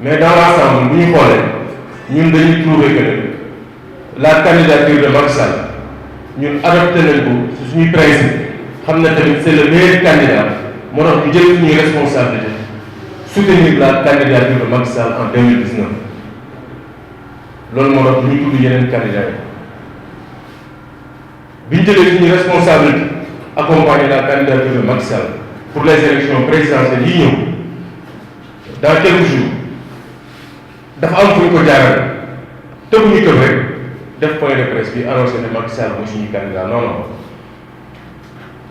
mais dans l'ensemble bu ñu xoolee ñun dañuy trouver que la candidature de Macky Sall ñun adopté nañ ko suñuy principe xam na tamit c'est le meilleur candidat moo tax ñu jël suñuy responsabilité soutenir la candidature de Macky Sall en 2019 loolu moo tax ñu tudd yeneen candidats yi bi ñu jëlee suñuy responsabilité accompagner la candidature de Macky Sall pour les élections présidentielles yi ñëw dans quelques jours dafa am fu ñu ko jaarale tëbuñu tëb rek def point de presse bi annoncé ne Macky Sall mooy suñu candidat non non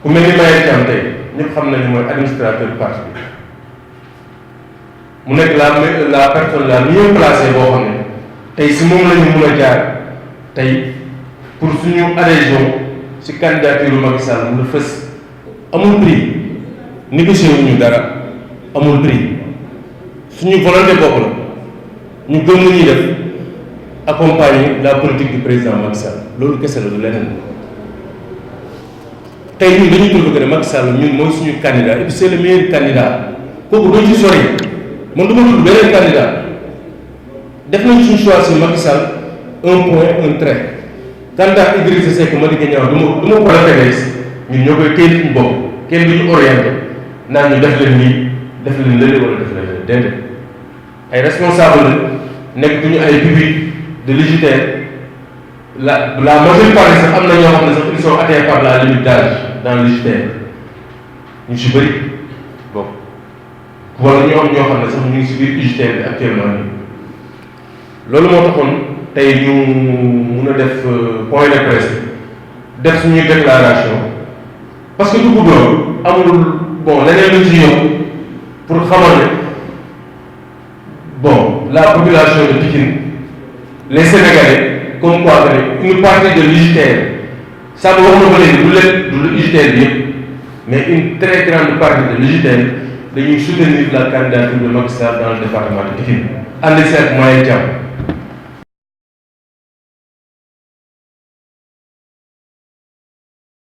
ku mel ni Mayel Thiam tey ñëpp xam nañu mooy administrateur parti bi mu nekk la personne la mieux placée boo xam ne tey si moom la ñu mun a jaar tey pour suñu adhésion si candidature Macky Sall mun a fës amul prix négocié wuñu dara amul prix suñu volonté bopp la ñu gëm lu ñuy def accompagner la politique du président Macky Sall loolu kese la du leneen tey ñun dañuy trouvé que ne Macky Sall ñun mooy suñu candidat et puis c'est le meilleur candidat kooku doo ci sori man du ma tudd beneen candidat def nañ suñu choix si Macky Sall un point un trait candidat Idrissa Seck Madické Niang du ma ko référence ñun ñoo koy téye suñu bopp kenn du ñu orienté naan ñu def leen nii def leen lële wala def leen lële déedéet ay responsable la nekk duñu ay public de légitaire la majeure partie sax am na ñoo xam ne sax ils sont atteints par la limite d'âge dans le légitaire ñu si bëri bon wala ñu am ñoo xam ne sax ñu ngi si biir légitaire bi actuellement nii loolu moo taxoon tey ñu mun a def point de presse def suñuy déclaration parce que du bëggoon amul bon leneen lu ci yokk pour xamal ne bon la population de Pikine les Sénégalais comme quoi que une partie de l'UJTL ça wax na ko léegi du lépp du UJTL bi yëpp mais une très grande partie de l'UJTL dañuy soutenir la candidature de Macky Sall dans le département de Pikine ànd seeg Mayel Thiam